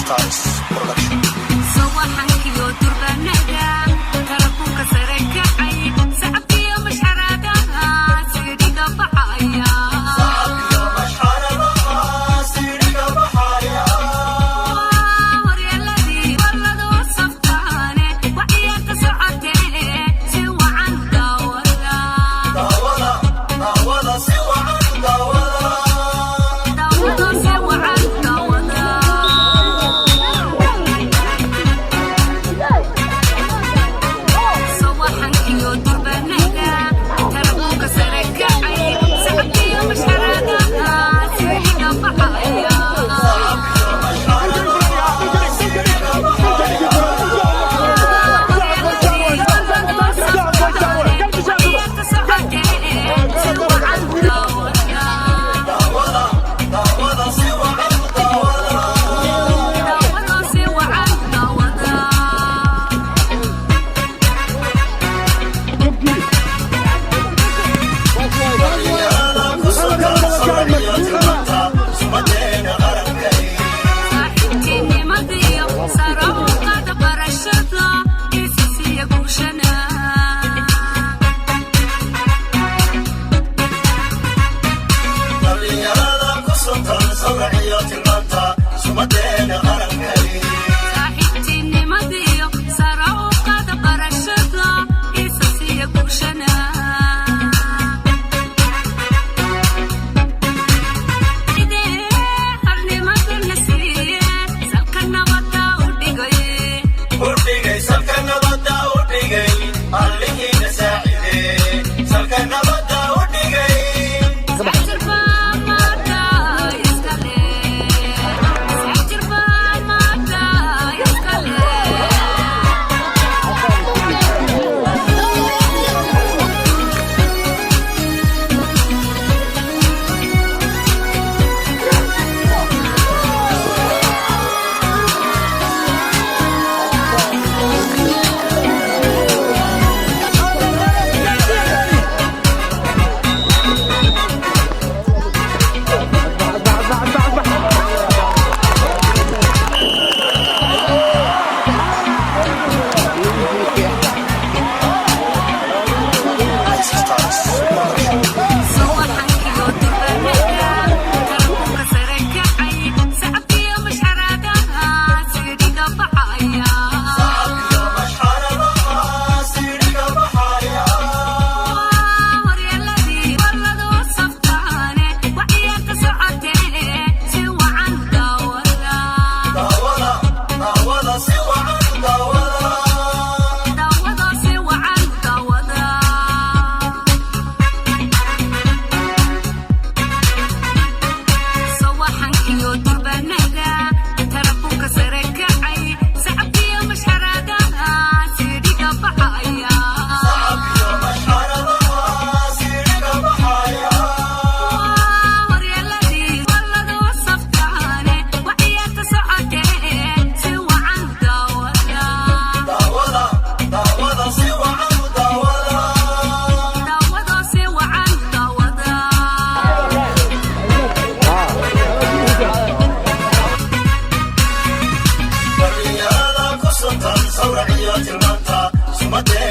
Stars Production. Sawaxankiyo durbaanada, tarabuunka sare kacay, sacabkiyo mashxaradaha siidhiga baxaya. Horyaladii balladu saftaane, waxyaarta socotee si wacan daawada. Daawada si wacan daawada. Daawado si wacan daawada. Sawaxankiyo durbaanada, tarabuunka sare kacay, sacabkiyo mashxaradaha siidhiga baxaya. Daawada, daawada si wacan daawada. Dhalinyarada ku sugan sawiryo tilmaanta sumadeena qarankay. Dhalinyarada ku suntan sawiryo tilmaanta sumadeena qarankay. Udhigay salka nabadda u dhigay, Allihiina saacidee, salka nabadda u dhigay. Stars Production. Sacabkiyo mashxaradaha siidhiga baxaya. Daawada, daawada si wacan daawada. Sawaxankiyo durbaanada, tarabuunka sare kacay, sacabkiyo mashxaradaha siidhiga baxaya. Sacabkiyo mashxaradaha siidhiga baxaya. Horyaladii balladu saftaane, waxyaarta socotee si wacan daawada. Daawada, daawada si wacan daawada. Daawado si wacan daawada. Dhalinyarada ku suntan sawraciyo tilmaanta sumadeena.